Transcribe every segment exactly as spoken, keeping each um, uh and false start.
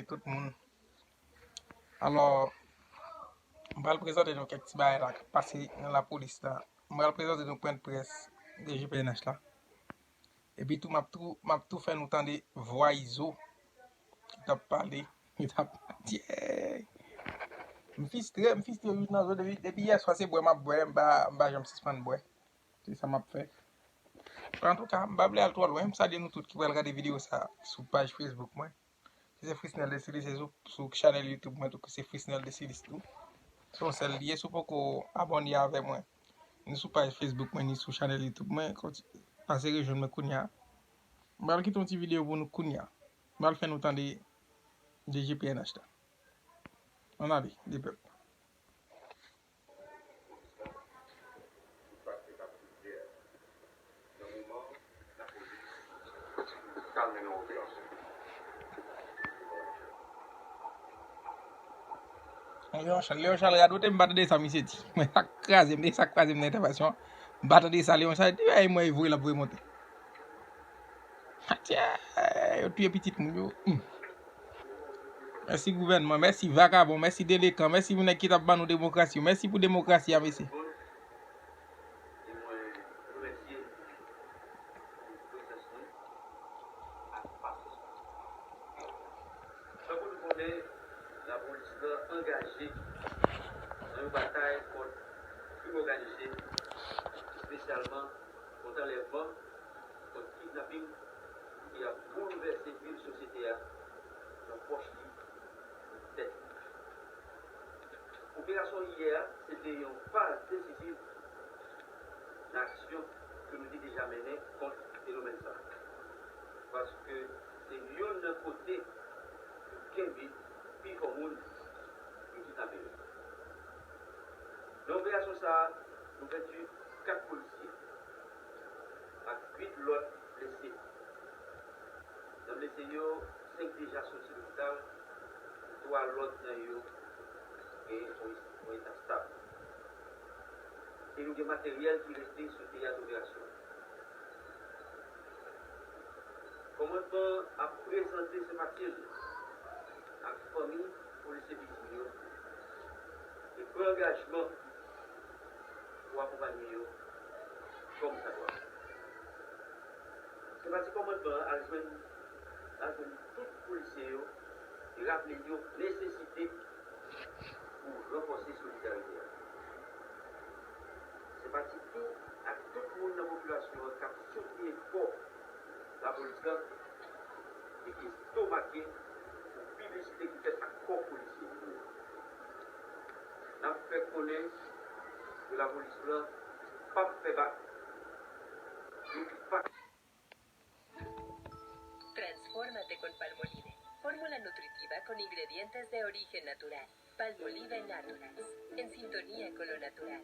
tout moun. Alò, m pral prezante nou kèk ti bagay la k ap pase nan lapolis la. M pral prezante nou pwen de près D G P N H la. Epi tou, m ap tou, m ap tou fè nou tande vwa Izo ki t ap pale, ki t ap, yeah. M fistre, m fistre jis nan zo depi, depi yè swa se bwè m ap bwè, m pa, m pa janm sispann bwè. Se sa m ap fè. Antouka, m pa vle al twò lwen, m salye nou tout ki pral gade videyo sa sou paj Facebook mwen. Si se Frisnel Desilis, se sou, sou chanèl YouTube mwen tou, se Frisnel Desilis tou. Se yon sèl li ye, si w poko abòne avè mwen, ni sou paj Facebook mwen, ni sou chanèl YouTube mwen, konti-, pase rejwenn mwen kounye a. M pral kite yon ti videyo pou nou kounye a. M pral fè nou tande D G P N H la. Ann ale, de pèp. Leon Charles, Leon Charles, radote, m pa tande sa misye di. Mwen, sa k kraze m, sa k kraze m nan entèvansyon an. M pa tande sa Leon Charles di, ay, mwen, voye l ap voye monte. Atye, yo touye pitit moun yo. Hmm. Mèsi gouvènman, mèsi vakabon, mèsi delekan, mèsi pou nèg ki t ap ban nou demokrasi yo, mèsi pou demokrasi a, mesye. Tankou nou konnen, lapolis la angaje nan yon batay kont krim òganize, espesyalman kont anlèvman, kont kidnaping, ki ap boulvèse vil sosyete a nan pòch li, nan tèt li. Operasyon yè a, se te yon pa desiziv nan aksyon ke nou te deja mennen kont fenomèn sa a. Paske se youn nan kote yo kenbe pifò moun yo kidnape yo. Nan operasyon sa a, nou pèdi kat polisye ak uit lòt blese. Nan blese yo, senk deja soti lopital, e twa lòt nan yo gen yon, yon eta stab. E nou gen materyèl ki rete sou teyat operasyon an. Kòmandman an ap prezante senpati l ak fanmi polisye viktim yo e pran angajman pou akonpanye yo kòmsadwa. Senpati kòmandman an al jwenn, al jwenn tout polisye yo e raple yo nesesite pou ranfòse solidarite a. Senpati tou ak tout moun nan popilasyon an k ap soutni efò lapolis la e ki estomake pou piblisite ki fèt ak kò polisye yo. N ap fè konnen ke lapolis la p ap fè bak. Li pa Transfórmate con Palmolive, fórmula nutritiva con ingredientes de origen natural. Palmolive Naturals, en sintonía con lo natural.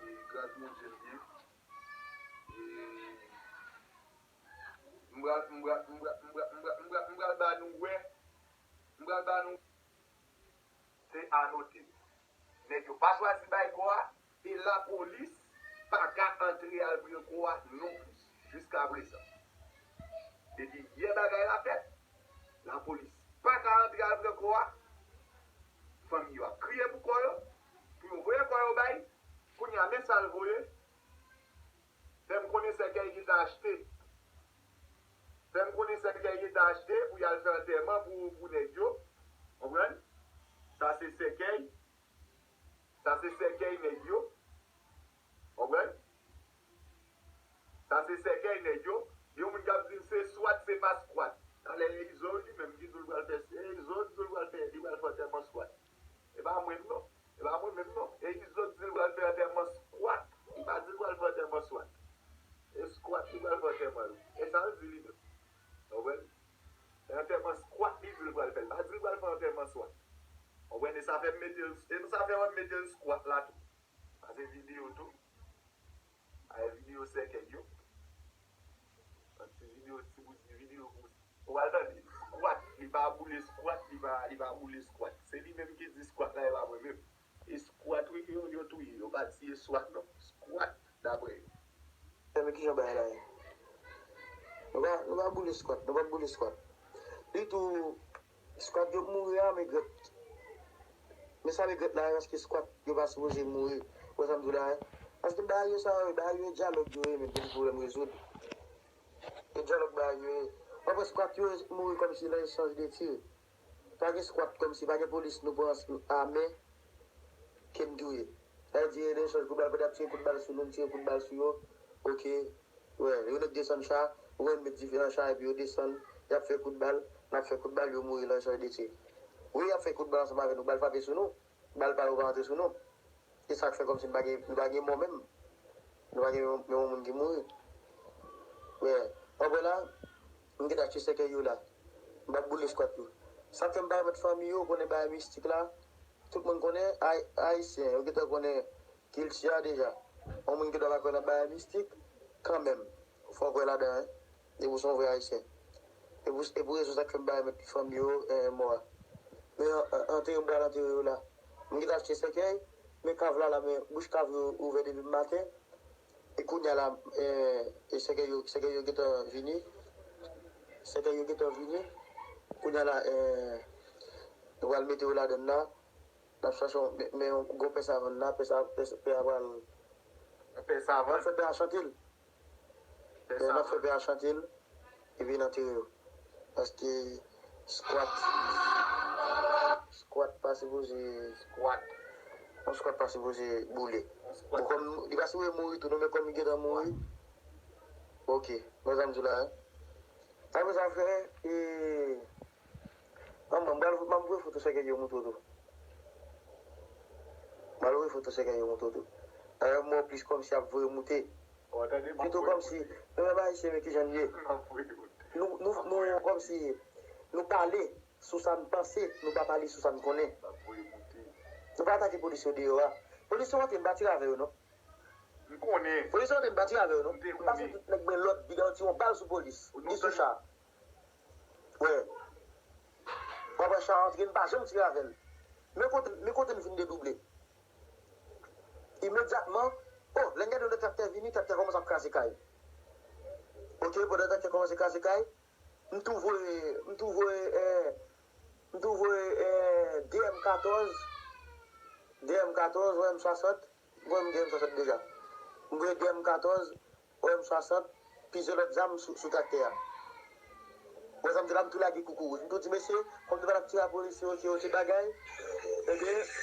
E gras Bondye l ye. E m pral, m pral, m pral, m pral, m pral, m pral, m pral ba nou wè. M pral ba nou. Se anote. Nèg yo pa chwazi bay kò a, e lapolis pa ka antre al pran kò a nonplis, jiskaprezan. Depi yè bagay la fèt, lapolis pa ka antre al pran kò a. Fanmi yo ap kriye pou kò yo, pou yo voye kò yo bay. Kounye a, men sa l voye. Fè m konnen sèkèy ki ta achte. Fè m konnen sèkèy ki ta achte pou y al fè antèman pou, pou nèg yo. Konprann? Sa se sèkèy. Sa se sèkèy nèg yo. Konprann? Sa se sèkèy nèg yo. Gen yon moun k ap di m se swat, se pa skwat. Talè e Izo li menm ki di l pral fè, se Izo di l pral fè, li pral fè antèman skwat. E pa mwen non. E pa mwen menm non. E Izo di l pral fè antèman skwat. Li pa di l pral fè antèman swat. E skwat li pral fè antèman wi. E sa l di li menm. Ou konprann? E antèman skwat li di l pral fè. Li pa di l pral fè antèman swat. Ou konprann? E sa fè m mete l, e sa fè w mete l skwat la tou. Sa se videyo tou. Ay videyo sèkèy yo. Yon ti videyo, ti bout videyo pou ou al tande. Skwat, li pa boule skwat, li pa, li pa boule skwat. Se li menm ki di skwat la, e pa mwen menm. E skwat wi, yo, yo touye, yo pa tiye swat non. Skwat, daprè yo. Men kijan bagay la ye. Nou pa, nou pa boule squat, nou pa boule squat. Ditou, squat yo mouri a, men grèt. Men sa men grèt la, paske squat yo pa sipoze mouri. Wè sa m di w la, paske bagay yo sa yo, bagay yo e dyalòg yo ye, men gen pwoblèm rezoud. E dyalòg bagay yo ye. Wè, squat yo mouri kòmsi nan echanj de tir. Pa gen squat kòmsi, pa gen polis nou pran a men ke m touye. Sa vle di, nan echanj kout bal, pandan y ap tire kout bal sou nou, m tire kout bal sou yo. Oke. Wè, yo nèk desann cha, ou konn met dife nan cha epi yo desann, y ap fè kout bal, n ap fè kout bal, yo mouri nan echanj de tir. Wi, y ap fè kout bal ansanm avè nou, bal frape sou nou, bal pa yo pa antre sou nou. E sa k fè kòmsi nou pa gen, nou pa gen mò menm. Nou pa gen yon, yon moun ki mouri. Wè, w ap wè la, m gentan achte sèkèy yo la. M p ap boule squat yo. Sa k fè m pa remèt fanmi yo, konnen bagay mistik la, tout moun konnen, ay-, ayisyen, yo gentan konnen kilti a deja. Yon moun ki dwa pa kwè nan bagay mistik, kanmenm, fò w kwè ladan, wi. E pou se yon vrè ayisyen. E pou, e pou rezon sa k fè m pa remèt fanmi yo, eh, mò a. Men an, an, antere m pral antere yo la. M gentan achte sèkèy, men kav la la, men bouch kav yo ouvè depi maten. E kounye a la, eh, e sèkèy yo, sèkèy yo gentan vini. Sèkèy yo gentan vini. Kounye a la, eh, nou pral mete yo ladann la. N ap chache yon, men, men yon gwo pè savann la, pè sa, pè, pè a pral. Pè savann? N ap fè pè a chante l. Pè savann. N ap fè pè a chante l, epi n antere yo. Paske squat, squat pa sipoze. Squat. Yon squat pa sipoze boule. Bon, kòm li pa sipoze mouri tou, non, men kòm li gentan mouri. Oke, mwen sa m di w la, hein. Apre sa, frè, e, Manman, m pral, m ap voye foto sèkèy yo montre w tou. M pral voye foto sèkèy yo montre w tou. Dayè, m wè w plis kòmsi ap voye moute. Pito kòmsi, nou menm ayisyen, men kijan n ye. Nou, nou, nou kòmsi, nou pale sou sa n panse, nou pa pale sou sa n konnen. Nou pa atake polis yo deyò a. Polis yo antre, m pa tire avè yo, non. M konnen. Polis yo antre, m pa tire avè yo, non. M pase tout nèg mwen lòd, bidon, tire yon bal sou polis. Li sou cha. Wè. W ap wè cha antre, m pa janm tire avè l. Men kote, men kote m fin dedouble. Imedyatman, o, lè n gade yon traktè vini, traktè kòmanse ap kraze kay. Oke, pandan traktè kòmanse kraze kay, m tou voye, m tou voye, eh, m tou voye, eh, D M katòz, D M katòz, O M swasant, voye m D M swasant deja. M voye D M katòz, O M swasant, plizyè lòt zam sou, sou traktè a. Bon, sa m di la, m tou lage koukouwouj. M tou di, mesye, kòm nou pa t ap tire a polisye, oke, oke, bagay. Ebyen,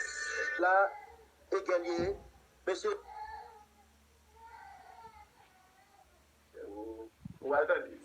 la, e gè l ye. Mesye. Ou al tande.